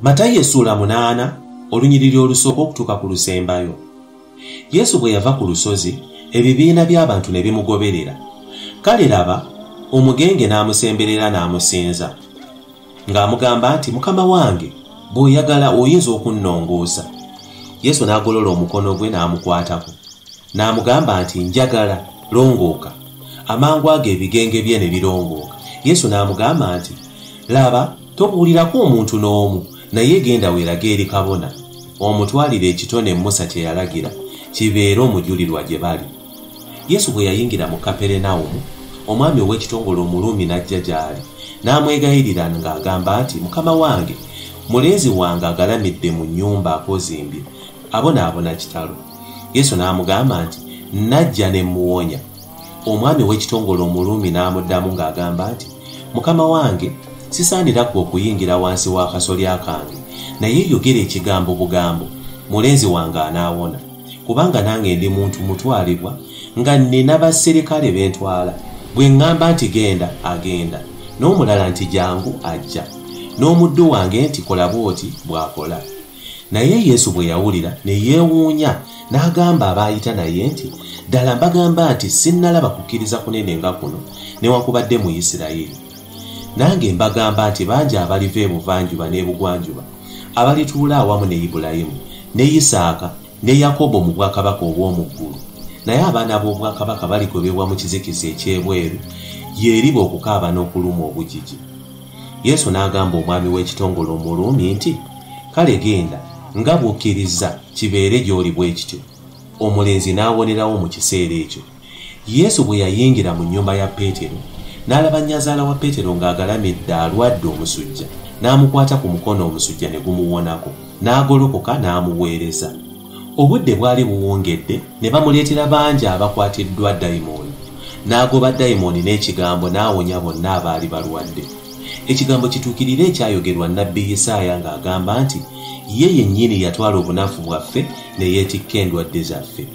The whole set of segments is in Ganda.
Matayo essula 8 olunyiriri olusooka okutuuka ku lusembayo. Yesu bwe yava ku lusozi, ebibiina by'abantu ne bimugoberera. Kale laba, omugenge n'amusemberera n'amusinza, ng'amugamba nti, Mukama wange, bw'oyagala oyinza okunnongoosa. Yesu n'agolola omukono gwe n'amukwatako, n'amugamba nti, Njagala, longooka. Amangu ago ebigenge bye ne birongooka. Yesu n'amugamba nti, Laba, tobuulirako omuntu n'omu, naye genda weerage eri kabona, omutwalire ekitone Musa kye yalagira, kibeere omujulirwa gye bali. Yesu bwe yayingira mu Kaperenawumu, omwami ow'ekitongole Omuruumi n'ajja gy'ali, n'amwegayirira ng'agamba nti, Mukama wange, mulenzi wange agalamidde mu nnyumba akozimbye, abonaabona kitalo. Yesu n'amugamba nti, Najja ne mmuwonya. Omwami ow'ekitongole Omuruumi n'amuddamu ng'agamba nti, Mukama wange, sisaanira ggwe okuyingira wansi w'akasolya kange, naye yogera ekigambo bugambo, mulenzi wange anaawona. Kubanga nange ndi muntu mutwalibwa, nga nnina basserikale be ntwala. Bwe ŋŋamba nti genda, agenda, n'omulala nti jangu, ajja, n'omuddu wange nti kola bw'oti, bw'akola. Naye Yesu bwe yawulira ne yeewuunya, n'agamba abaayita naye nti, Ddala mbagamba nti sinnalaba kukkiriza kunene nga kuno newankubadde mu Isirayiri. Nange mbagamba nti bangi abaliva ebuvanjuba n'ebugwanjuba abalituula awamu ne Ibulayimu ne Isaaka ne Yakobo mu bwakabaka obw'omu ggulu. Naye abaana b'obwakabaka baligobebwa mu kizikiza eky'ebweru, y'eriba okukaaba n'okuluma obujiji. Yesu n'agamba omwami w'ekitongole Omuruumi nti, Kale genda, nga bw'okkirizza, kibeere gy'oli bwe kityo. Omulenzi n'awonerawo mu kiseera ekyo. Yesu bwe yayingira mu nnyumba ya Peetero, n'alaba nnyazaala wa Peetero ng'agalamidde alwadde omusujja, n'amukwata ku mukono omusujja ne gumuwonako, n'agolokoka n'amuweereza. Obudde bwali buwungedde, ne bamuleetera bangi abakwatiddwa dayimooni. N'agoba dayimooni n'ekigambo n'awonya bonna abaali balwadde. Ekigambo kituukirire ekyayogerwa nnabbi Yisaaya ng'agamba nti, Ye yennyini yatwala obunafu bwaffe ne yeetikka endwadde zaffe.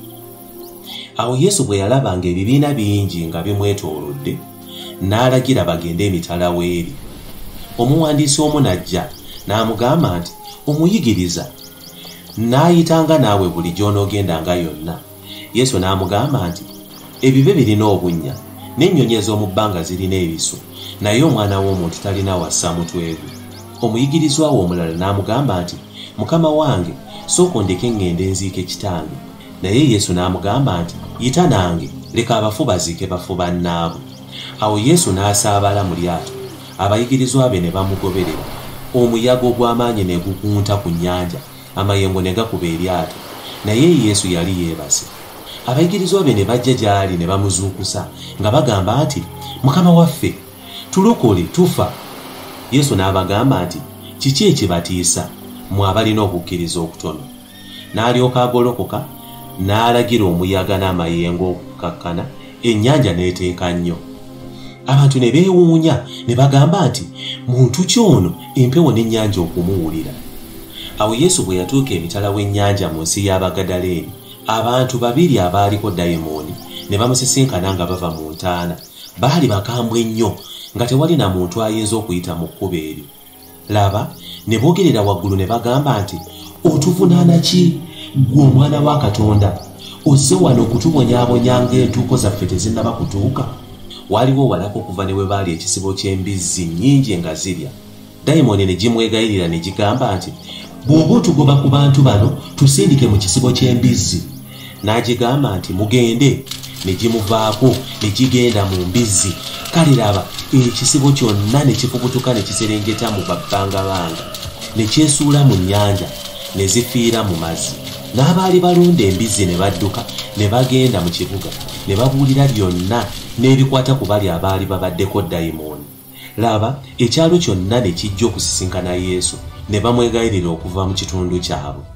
Awo Yesu bwe yalaba ng'ebibiina bingi nga bimwetoolodde, n'alagira bagende emitala w'eri. Omuwandiisi omu n'ajja, n'amugamba nti, Omuyigiriza, nnaayitanga naawe buli gy'onoogendanga yonna. Yesu n'amugamba nti, Ebibe birina obunnya, n'ennyonyi ez'omu bbanga zirina ebisu, naye Omwana w'Omuntu talina w'assa mutwe gwe. Omuyigirizwa we omulala n'amugamba nti, Mukama wange, sooka ondeke ŋŋende nziike kitange. Naye Yesu n'amugamba nti, Yita nange, leka abafu baziike bafu bannaabwe. Awo Yesu n'asaabala mu lyato, abayigirizwa be ne bamugoberera. Omuyaga ogw'amaanyi ne gukunta ku nnyanja, amayengo ne gakuba eryato, naye Yesu yali yeebase. Abayigirizwa be ne bajja gy'ali ne bamuzuukusa nga bagamba nti, Mukama waffe, tulokole, tufa! Yesu n'abagamba nti, Kiki ekibatiisa, mmwe abalina okukkiriza okutono? N'alyoka agolokoka, n'alagira omuyaga n'amayengo okukkakkana, ennyanja n'eteeka nnyo. Abantu ne beewuunya, ne bagamba nti, Muntu ki ono, empewo n'ennyanja okumuwulira? Awo Yesu bwe yatuuka emitala w'ennyanja mu nsi y'Abagadaleeni, abantu babiri abaaliko dayimooni ne bamusisinkana nga bava mu ntaana. Baali bakambwe nnyo, nga tewali na muntu ayinza okuyita mu kkubo eryo. Laba, ne boogerera waggulu ne bagamba nti, Otuvunaana ki, ggwe Omwana wa Katonda? Ozze wano okutubonyaabonya ng'entuuko zaffe tezinnaba kutuuka? Waaliwo walako okuva ne we baali ekisibo ky'embizzi nnyingi nga zirya. Dayimooni ne gimwegayirira ne gigamba nti, Bw'oba otugoba ku bantu bano, tusindike mu kisibo ky'embizzi. N'agigamba nti, Mugende. Ne gimuvaako ne gigenda mu mbizzi. Kale laba, ekisibo kyonna ne kifubutuka ne kiserengeta mu mabbangabanga, ne kyesuula mu nnyanja, ne zifiira mu mazzi. N'abaali balunda embizzi ne badduka ne bagenda mu kibuga, ne babuulira byonna n'ebikwata ku bali abaali babaddeko dayimooni. Laba, ekyalo kyonna ne kijja okusisinkana Yesu, ne bamwegayirira okuva mu kitundu kyabwe.